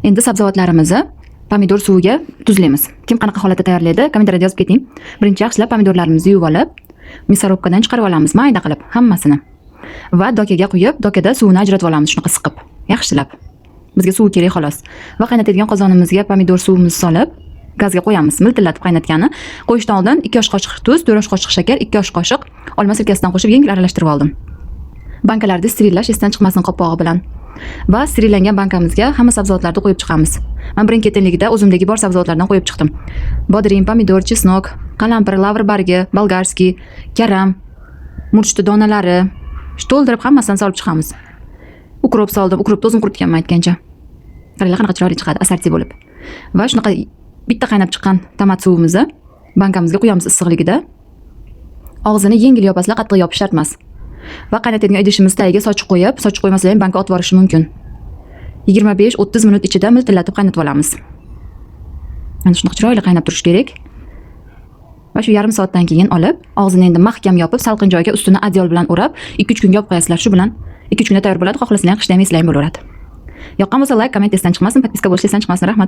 Endi sabzavotlarimizni pomidor suviga tuzlaymiz. Kim qanaqa holatda tayyorlaydi, kommentariyada yozib keting. Birinchi yaxshilab pomidorlarimizni yuvib olib, мясорубка dan chiqarib olamiz, mayda qilib hammasini. Va dokaga quyib, dokada suvini ajratib olamiz shunaqa siqib, yaxshilab. Bizga suv kerak xolos. Va qaynatadigan qozonimizga pomidor suvimizni solib, gazga qo'yamiz, miltillatib qaynatgani. Qo'yishdan oldin 2 osh qoshiq tuz, 4 osh qoshiq shakar, 2 osh qoshiq olma sirkasidan qo'shib yengil aralashtirib oldim. Bankalarni sterillash esdan chiqmasin qopqog'i bilan. Va sterillangan bankamizga hamma sabzavotlarni qo'yib chiqamiz. Men birin ketinligida o'zimdagi bor sabzavotlardan qo'yib chiqdim. Bodring, pomidor, чеснок, qalampir, lavr bargi, болгарский, karam, murchni donalari, shu to'ldirib hammasini solib chiqamiz. Укроп soldim, укроп ni o'zim quritganman aytgancha. Qaranglar, qanaqa chiroyli chiqadi, ассорти bo'lib. Va shunaqa bitta qaynab chiqqan tomat suvimizni bankamizga quyamiz issiqligida. Og'zini yengil yopasizlar, qattiq yopish shart emas. Va qaynatadigan idishimiz tagiga sochiq qo'yib, sochiq qo'ymasalar ham banka otib yuborishi mumkin. 25-30 minut ichida miltillatib qaynatib olamiz. Mana shunaqa chiroyli qaynab turishi kerak. Va shu yarim soatdan keyin olib, og'zini endi mahkam yopib, salqin joyga ustini одеял bilan o'rab, 2-3 kunga olib qo'yasizlar. Shu bilan 2-3 kunda tayyor bo'ladi. Xohlasanglar qishda ham yesanglar ham bo'laveradi. Yoqqan bo'lsa, layk, komment esdan chiqmasin, подписка bo'lish esdan chiqmasin. Rahmat.